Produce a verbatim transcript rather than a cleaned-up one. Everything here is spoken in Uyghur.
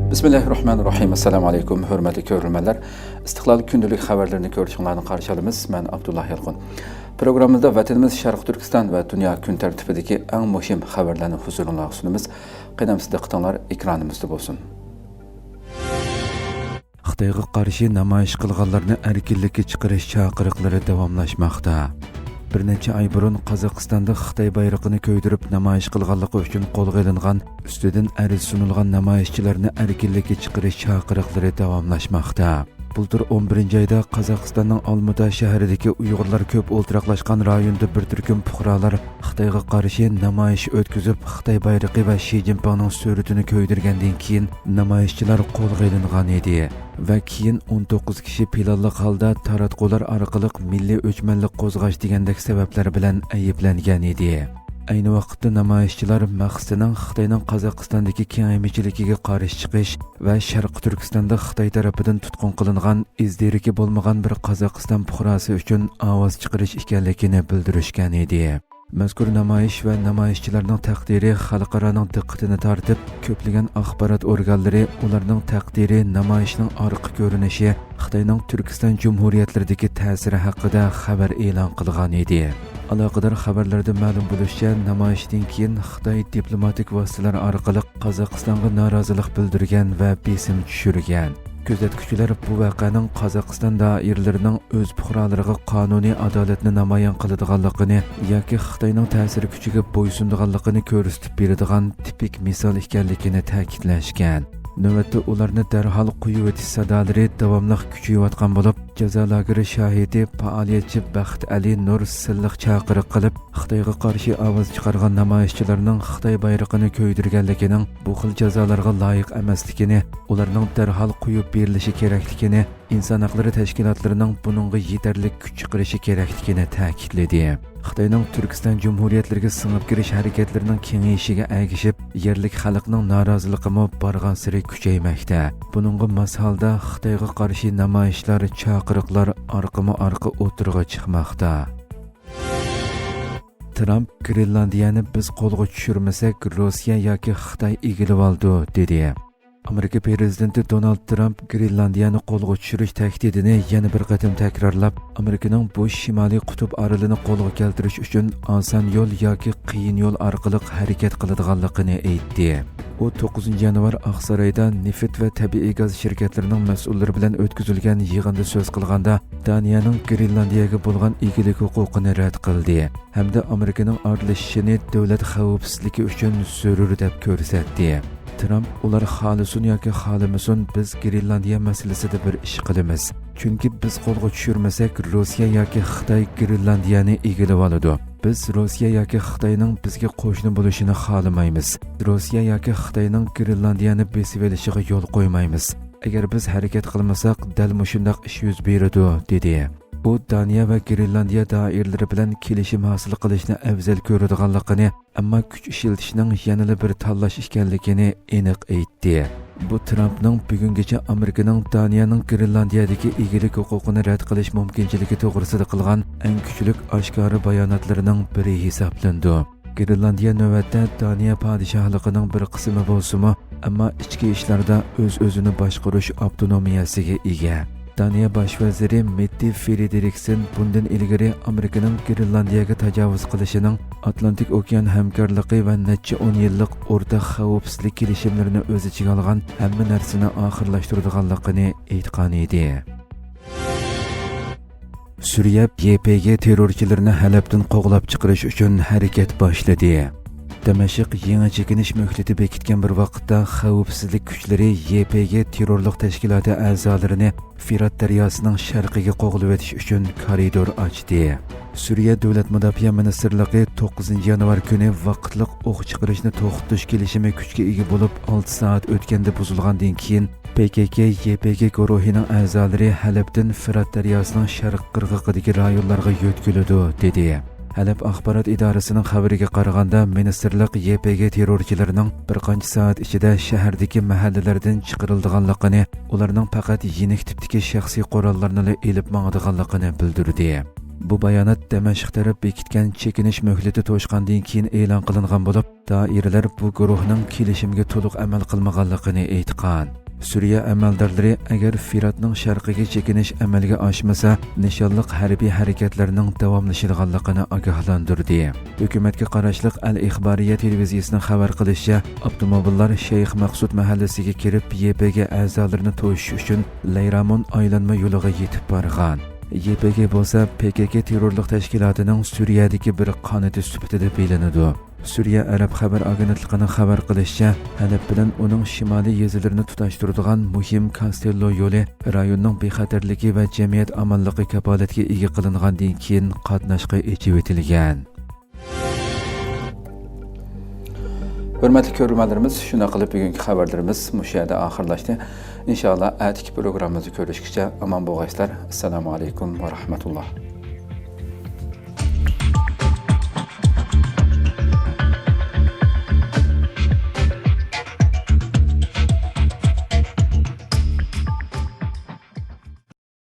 بىسمىللاھىررەھمانىررەھىم. ئەسسالامۇ ئەلەيكۇم، ھۆرمەتلىك كۆرۈرمەنلەر. ئىستىقلال كۈندىلىك خەۋەرلىرىنى كۆرۈشۈڭلارنى قارشى ئالىمىز. مەن ئابدۇللا يالقۇن. پروگراممىمىزدا ۋەتىنىمىز شەرقىي تۈركىستان ۋە دۇنيا كۈن تەرتىپىدىكى ئەڭ مۇھىم خەۋەرلەرنى ھۇزۇرۇڭلارغا سۇنىمىز. قېنى ئەمىسە دىققىتىڭلار ئېكرانىمىزدا بولسۇن. خىتايغا قارشى نامايىش قىلغانلارنى ئەركىنلىككە چىقىرىش چاقىرىقلىرى داۋاملاشماقتا. بىر نەچچە ئاي بۇرۇن قازاقىستاندا خىتاي بايرىقىنى كۆيدۈرۈپ نامايىش قىلغانلىقى ئۈچۈن قولغا ئېلىنغان، ئۈستىدىن ئەرز سۇنۇلغان نامايىشچىلارنى ئەركىنلىككە چىقىرىش چاقىرىقلىرى داۋاملاشماقتا. بۇلتۇر ئون بىرىنچى ئايدا قازاقىستاننىڭ ئالمۇتا شەھىرىدىكى ئۇيغۇرلار كۆپ ئولتۇراقلاشقان رايوندا بىر تۈركۈم پۇقرالار خىتايغا قارشى نامايىش ئۆتكۈزۈپ، خىتاي بايرىقى ۋە شى جىنپىڭنىڭ سۈرىتىنى كۆيدۈرگەندىن كېيىن، نامايىشچىلار قولغا ئېلىنغان ئىدى ۋە كېيىن ئون توققۇز كىشى پىلانلىق ھالدا تاراتقۇلار ئارقىلىق مىللىي ئۆچمەنلىك قوزغاش دېگەندەك سەۋەبلەر بىلەن ئەيىبلەنگەن ئىدى. ئەينى ۋاقىتتا نامايىشچىلار مەقسىتىنىڭ خىتاينىڭ قازاقىستاندىكى كېڭەيمىچىلىكىگە قارشى چىقىش ۋە شەرقىي تۈركىستاندا خىتاي تەرىپىدىن تۇتقۇن قىلىنغان ئىز دېرىكى بولمىغان بىر قازاقىستان پۇقراسى ئۈچۈن ئاۋاز چىقىرىش ئىكەنلىكىنى بىلدۈرۈشكەن ئىدى. مەزكۇر نامايىش ۋە نامايىشچىلارنىڭ تەقدىرى خەلقئارانىڭ دىققىتىنى تارتىپ، كۆپلىگەن ئاخبارات ئورگانلىرى ئۇلارنىڭ تەقدىرى، نامايىشنىڭ ئارقا كۆرۈنۈشى، خىتاينىڭ تۈركىستان جۇمھۇرىيەتلىرىدىكى تەسىرى ھەققىدە خەۋەر ئېلان قىلغان ئىدى. ئالاقىدار خەۋەرلەردىن مەلۇم بولۇشىچە، نامايىشتىن كېيىن خىتاي دىپلوماتىك ۋاسىتىلەر ئارقىلىق قازاقىستانغا نارازىلىق بىلدۈرگەن ۋە بېسىم چۈشۈرگەن. كۆزەتكۈچىلەر بۇ ۋەقەنىڭ قازاقىستان دائىرىلىرىنىڭ ئۆز پۇقرالىرىغا قانۇنىي ئادالەتنى نامايان قىلىدىغانلىقىنى ياكى خىتاينىڭ تەسىر كۈچىگە بويسۇنىدىغانلىقىنى كۆرسىتىپ بېرىدىغان تىپىك مىسال ئىكەنلىكىنى تەكىتلەشكەن. نۆۋەتتە ئۇلارنى دەرھال قويۇۋېتىش سادالىرى داۋاملىق كۈچىيىۋاتقان بولۇپ، جازا لاگېرى شاھىتى، پائالىيەتچى بەخت ئەلى نۇر سىلىق چاقىرىق قىلىپ، خىتايغا قارشى ئاۋاز چىقارغان نامايىشچىلارنىڭ خىتاي بايرىقىنى كۆيدۈرگەنلىكىنىڭ بۇ خىل جازالارغا لايىق ئەمەسلىكىنى، ئۇلارنىڭ دەرھال قويۇپ بېرىلىشى كېرەكلىكىنى، ئىنسان ھەقلىرى تەشكىلاتلىرىنىڭ بۇنىڭغا يېتەرلىك كۈچ چىقىرىشى كېرەكلىكىنى تەكىتلىدى. خىتاينىڭ تۈركىستان جۇمھۇرىيەتلىرىگە سىڭىپ كىرىش ھەرىكەتلىرىنىڭ كېڭىيىشىگە ئەگىشىپ، يەرلىك خەلقنىڭ نارازىلىقىمۇ بارغانسېرى كۈچەيمەكتە. بۇنىڭغا ماس ھالدا خىتايغا قارشى نامايىشلار، چاقىرىقلار ئارقىمۇ ئارقا ئوتتۇرىغا چىقماقتا. ترامپ، «گرېنلاندىيەنى بىز قولغا چۈشۈرمىسەك، روسىيە ياكى خىتاي ئىگىلىۋالىدۇ» دېدى. ئامېرىكا پىرېزىدېنتى دونالد ترامپ گرېنلاندىيەنى قولغا چۈشۈرۈش تەھدىتىنى يەنە بىر قېتىم تەكرارلاپ، ئامېرىكىنىڭ بۇ شىمالىي قۇتۇپ ئارىلىنى قولغا كەلتۈرۈش ئۈچۈن ئاسان يول ياكى قىيىن يول ئارقىلىق ھەرىكەت قىلىدىغانلىقىنى ئېيتتى. ئۇ توققۇزىنچى يانۋار ئاقسارايدا نېفىت ۋە تەبىئىي گاز شىركەتلىرىنىڭ مەسئۇللىرى بىلەن ئۆتكۈزۈلگەن يىغىندا سۆز قىلغاندا، دانىيەنىڭ گرېنلاندىيەگە بولغان ئىگىلىك ھوقۇقىنى رەت قىلدى ھەمدە ئامېرىكىنىڭ ئارىلىشىشىنى دۆلەت خەۋپسىزلىكى ئۈچۈن زۆرۈر دەپ كۆرسەتتى. ترامپ، «ئۇلار خالىسۇن ياكى خالىمىسۇن، بىز گرېنلاندىيە مەسىلىسىدە بىر ئىش قىلىمىز. چۈنكى بىز قولغا چۈشۈرمىسەك، روسىيە ياكى خىتاي گرېنلاندىيەنى ئىگىلىۋالىدۇ. بىز روسىيە ياكى خىتاينىڭ بىزگە قوشنا بولۇشىنى خالىمايمىز. روسىيە ياكى خىتاينىڭ گرېنلاندىيەنى بېسىۋېلىشىغا يول قويمايمىز. ئەگەر بىز ھەرىكەت قىلمىساق، دەل مۇشۇنداق ئىش يۈز بېرىدۇ» دېدى. ئۇ دانىيە ۋە گرېنلاندىيە دائىرىلىرى بىلەن كېلىشىم ھاسىل قىلىشنى ئەۋزەل كۆرىدىغانلىقىنى، ئەمما كۈچ ئىشلىتىشنىڭ يەنىلا بىر تاللاش ئىكەنلىكىنى ئېنىق ئېيتتى. بۇ ترامپنىڭ بۈگۈنگىچە ئامېرىكىنىڭ دانىيەنىڭ گرېنلاندىيەدىكى ئىگىلىك ھوقۇقىنى رەت قىلىش مۇمكىنچىلىكى توغرىسىدا قىلغان ئەڭ كۈچلۈك ئاشكارا باياناتلىرىنىڭ بىرى ھېسابلىنىدۇ. گرېنلاندىيە نۆۋەتتە دانىيە پادىشاھلىقىنىڭ بىر قىسمى بولسىمۇ، ئەمما ئىچكى ئىشلاردا ئۆز-ئۆزىنى باشقۇرۇش ئاپتونومىيەسىگە ئىگە. دانىيە باش ۋەزىرى مېتتى فېرېدرىكسېن بۇندىن ئىلگىرى ئامېرىكىنىڭ گرېنلاندىيەگە تاجاۋۇز قىلىشىنىڭ ئاتلانتىك ئوكيان ھەمكارلىقى ۋە نەچچە ئون يىللىق ئورتاق خەۋپسىزلىك كېلىشىملىرىنى ئۆز ئىچىگە ئالغان ھەممە نەرسىنى ئاخىرلاشتۇرىدىغانلىقىنى ئېيتقان ئىدى. سۈرىيە يې پې گې تېررورچىلىرىنى ھەلەبتىن قوغلاپ چىقىرىش ئۈچۈن ھەرىكەت باشلىدى. دىمەشق يېڭى چېكىنىش مۆھلىتى بېكىتكەن بىر ۋاقىتتا، خەۋپسىزلىك كۈچلىرى يې پې گې تېررورلۇق تەشكىلاتى ئەزالىرىنى فىرات دەرياسىنىڭ شەرقىگە قوغلىۋېتىش ئۈچۈن كارىدور ئاچتى. سۈرىيە دۆلەت مۇداپىئە مىنىستىرلىقى توققۇزىنچى يانۋار كۈنى ۋاقىتلىق ئوق چىقىرىشنى توختىتىش كېلىشىمى كۈچكە ئىگە بولۇپ، ئالتە سائەت ئۆتكەندە بۇزۇلغاندىن كېيىن، پې كې كې يې پې گې گۇرۇھىنىڭ ئەزالىرى ھەلەبتىن فىرات دەرياسىنىڭ شەرق قىرغىقىدىكى رايونلارغا يۆتكىلىدۇ، دېدى. ھەلەب ئاخبارات ئىدارىسىنىڭ خەۋىرىگە قارىغاندا، مىنىستىرلىق يې پې گې تېررورچىلىرىنىڭ بىر قانچە سائەت ئىچىدە شەھەردىكى مەھەللىلەردىن چىقىرىلىدىغانلىقىنى، ئۇلارنىڭ پەقەت يېنىك تىپتىكى شەخسىي قوراللارنىلا ئېلىپ ماڭىدىغانلىقىنى بىلدۈردى. بۇ بايانات دىمەشق تەرەپ بېكىتكەن چېكىنىش مۆھلىتى توشقاندىن كېيىن ئېلان قىلىنغان بولۇپ، دائىرىلەر بۇ گۇرۇھنىڭ كېلىشىمگە تولۇق ئەمەل قىلمىغانلىقىنى ئېيتقان. سۈرىيە ئەمەلدارلىرى ئەگەر فىراتنىڭ شەرقىگە چېكىنىش ئەمەلگە ئاشمىسا، نىشانلىق ھەربىي ھەرىكەتلەرنىڭ داۋاملىشىدىغانلىقىنى ئاگاھلاندۇردى. ھۆكۈمەتكە قاراشلىق ئەل ئىخبارىيە تېلېۋىزىيىسىنىڭ خەۋەر قىلىشىچە، ئاپتوموبىللار شەيخ مەقسۇد مەھەللىسىگە كىرىپ، يې پې گې ئەزالىرىنى توشۇش ئۈچۈن لەيرامون ئايلانما يولىغا يېتىپ بارغان. يې پې گې بولسا پې كې كې تېررورلۇق تەشكىلاتىنىڭ سۈرىيەدىكى بىر قانىتى سۈپىتىدە بىلىنىدۇ. سۈرىيە ئەرەب خەۋەر ئاگېنتلىقىنىڭ خەۋەر قىلىشىچە، ھەلەب بىلەن ئۇنىڭ شىمالىي يېزىلىرىنى تۇتاشتۇرىدىغان مۇھىم كاستېللو يولى رايوننىڭ بىخەتەرلىكى ۋە جەمئىيەت ئامانلىقى كاپالەتكە ئىگە قىلىنغاندىن كېيىن قاتناشقا ئېچىۋېتىلگەن. ھۆرمەتلىك كۆرۈرمەنلىرىمىز، شۇنداق قىلىپ بۈگۈنكى خەۋەرلىرىمىز مۇشۇ يەردە ئاخىرلاشتى. ئىنشائاللا، ئەتىكى پروگراممىمىزدا كۆرۈشكىچە ئامان بولغايسىلەر. ئەسسالامۇ ئەلەيكۇم ۋە رەھمەتۇللا.